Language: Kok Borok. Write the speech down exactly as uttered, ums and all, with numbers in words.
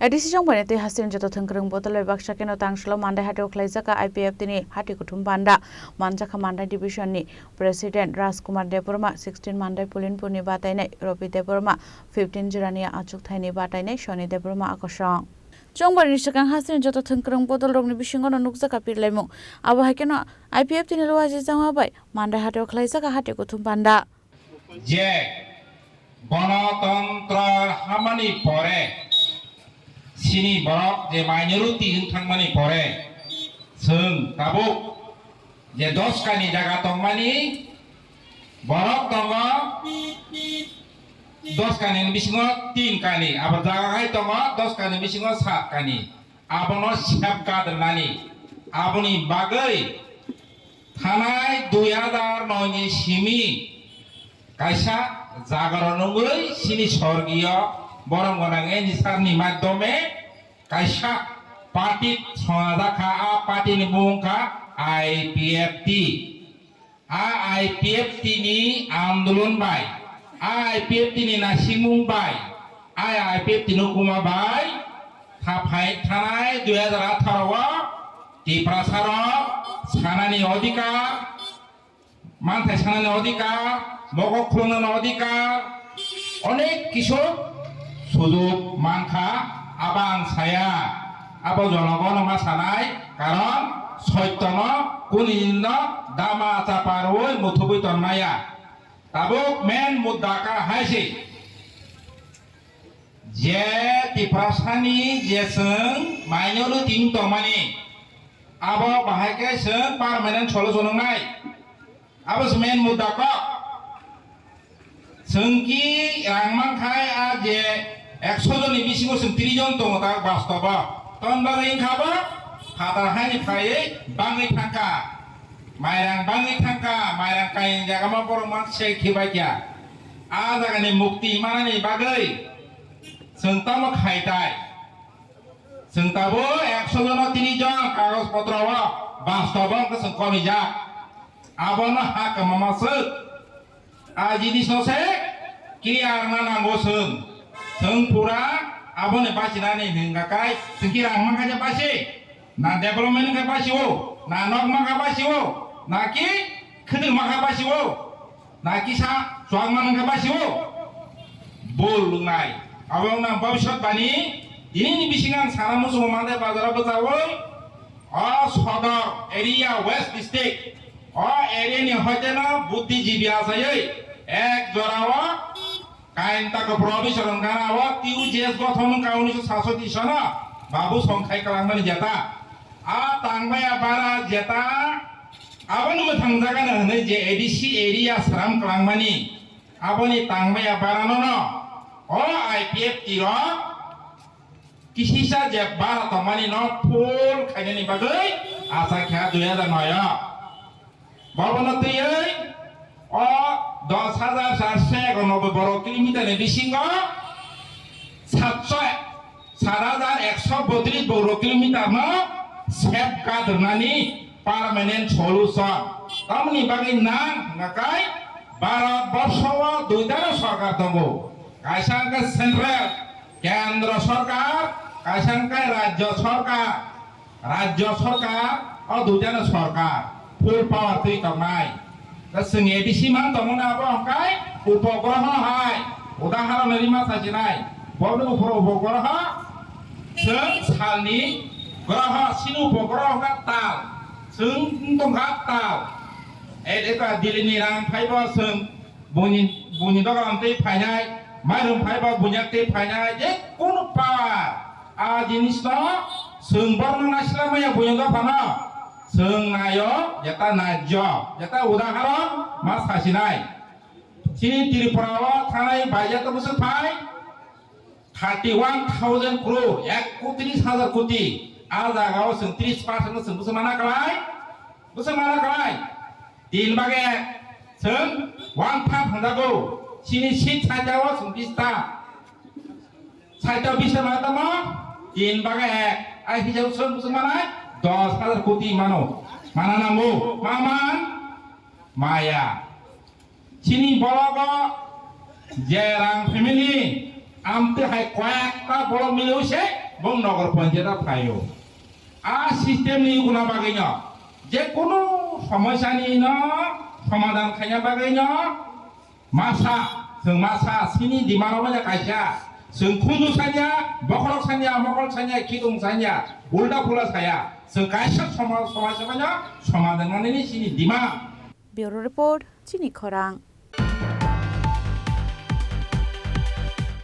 A D C chongbaini twi hasteni joto thwngkwrwng bodol bai baksa kheno tangsulo Mandai hatio khlaijak I P F T ni hati kuthum panda. Manjakha Mandai division ni president Rajkumar Debbarma, sixteen Mandai Pulinpur ni batainai Robi Debbarma, fifteen Jirania achukthai ni batainai Soni Debbarma akosong. Chongbaini swkang hasteni joto thwngkwrwng bodol rokni bisingo no nukjakha pirlaimung. Abo hai kheno I P F T ni luaji jama bai Mandai hatio khlaijak hati kuthum panda. Je Ganatantro hamani pore, chini borok je minority wng thangmani pore, chwng tabuk je dos kani jaga tongmani borok tongo, dos kani ni bisingo tin kani, abo jaga hai tongo dos kani bisingo sat kani. Abono safeguard rwnani, aboni bagwi thanai dui hajar noi ni simi kaisa jagoro nungwi chini sorgiyo borom gwnang N G sir ni madhyome kaisa party swngajakha, a party ni bumung kha I P F T. A I P F T ni andolon bai, a I P F T ni nasimung bai, a I P F T ni hukuma bai, thaphai thanai dui hajar atharo o Tiprasa rok sanani odhikar, manthai sanani odhikar, mokok khulumnani odhikar, onek kisu sujug mankha, abo ang saya, abo jonogono ma sanai, karon soitono kunino dama chapa rwui muthubui tonmaya. Tabuk main mudda kha hai se, je Tiprasani je chwng minority wng tongmani, abo bahai khe chwng permanent solution wngnai. Abo se main mudda kok. Chwng ki rang mankhai a je ekso jonni bisingo chwng tris jon tongo ta bastobo. Ton bagwi wngkha bo phatar haini phaiwi bangwi thangkha. Mairang bangwi thangkha, mairang kainwi jaga ma borok ma se khibai kya. A jagani mukti manani bagwi chwng tamo khaitai. Chwng tabuk ekso jono tini jon kagoj potro o bastobo wngkha chwng komijak. Abono ha kwmama swk. A jinis no se clear na nango chwng. Chwng pura aboni bachinani hwnga kai chwng ki rang mankha je bachi. Na development wngkha bachi o, na nok mankha bachi o, na ki khwtwng mankha bachi o. Na kisa chuak manwi kha basio. Bol wngnai. Abo wngna bhabishyot bani. Tini ni bisingo ang sana muchungo Mandai bazaro bwchaui o Sodor area West District o area ni hoiteno buddhijibi achaiwi ek jorao kain tako provision wngkha o T U J S gothon wngkha unnish sat soti sono Babu Songkhai kwlangmani jeta. A tangbaya bara jeta. Aboni mwthang jagano hwnwi je A D C area sram kwlangmani, aboni tangbaya baranono o I P F T rok kisisa je bara tongmani no full khainani bagwi acha kha dui hajar noi o. Bobono twiwi o dos hajar charso ekanoboi borok kilometer ni bisingo satso sat hajar ekso botris borok kilometer no safeguard rwnani permanent solution. Tamoni bagwi nang hwnkha kai Bharat borsho o duitano sorkar tongo. Kaisa hwnkha central, kendro sorkar, kaisa hwnkha rajyo sorkar. Rajyo sorkar o duitano sorkar full power twi tongnai. Da chwng A D C man tongmani abo hwnkhe upogroho hai udaharon rima sajinai. Boni uphoro upogroho chwng salni groho sini upogroho hwnkha tal. Chwng wng tongkha tal. E, eka Delhi ni rang phaibo chwng Buini, buini dogan tei phainai, mairum phaiba buini tei phainai, je kunu power. A jinis no chwng borno naisla maya buini dophano. Chwng naio, jeta najjo, jeta udaharon ma sasinai. Chini Tripura o thanai baija to bwswk phai, thirty one thousand crore, ekotris hajar koti. A jaga o chwng tris percent no chwng bwswk mana kwlai, bwswk mana kwlai. Tin bage chwng one third hwnjago. Chini seat saita o chwng bista. Saita bista ma tamo? Tin bage ek. Ai hijab chwng bwswk mana dos hajar koti mano. Mana nango. Ma man? Maya. Chini bologo je rang family amtwi hai koyekta bolok miliui se Bong nogor panchayat phaio. A system ni guna bagwi no, je kono somosya ni no somadhan khaina bagwi no, masa, chwng masa, sini demand no kaisa, chwng khunju sanya, bokhorok sanya, mokol sanya, khidung sanya, ulta pula saya, chwng kaisa somo-, somosya no somadhan manani sini demand. Bureau Report, Chini Khorang.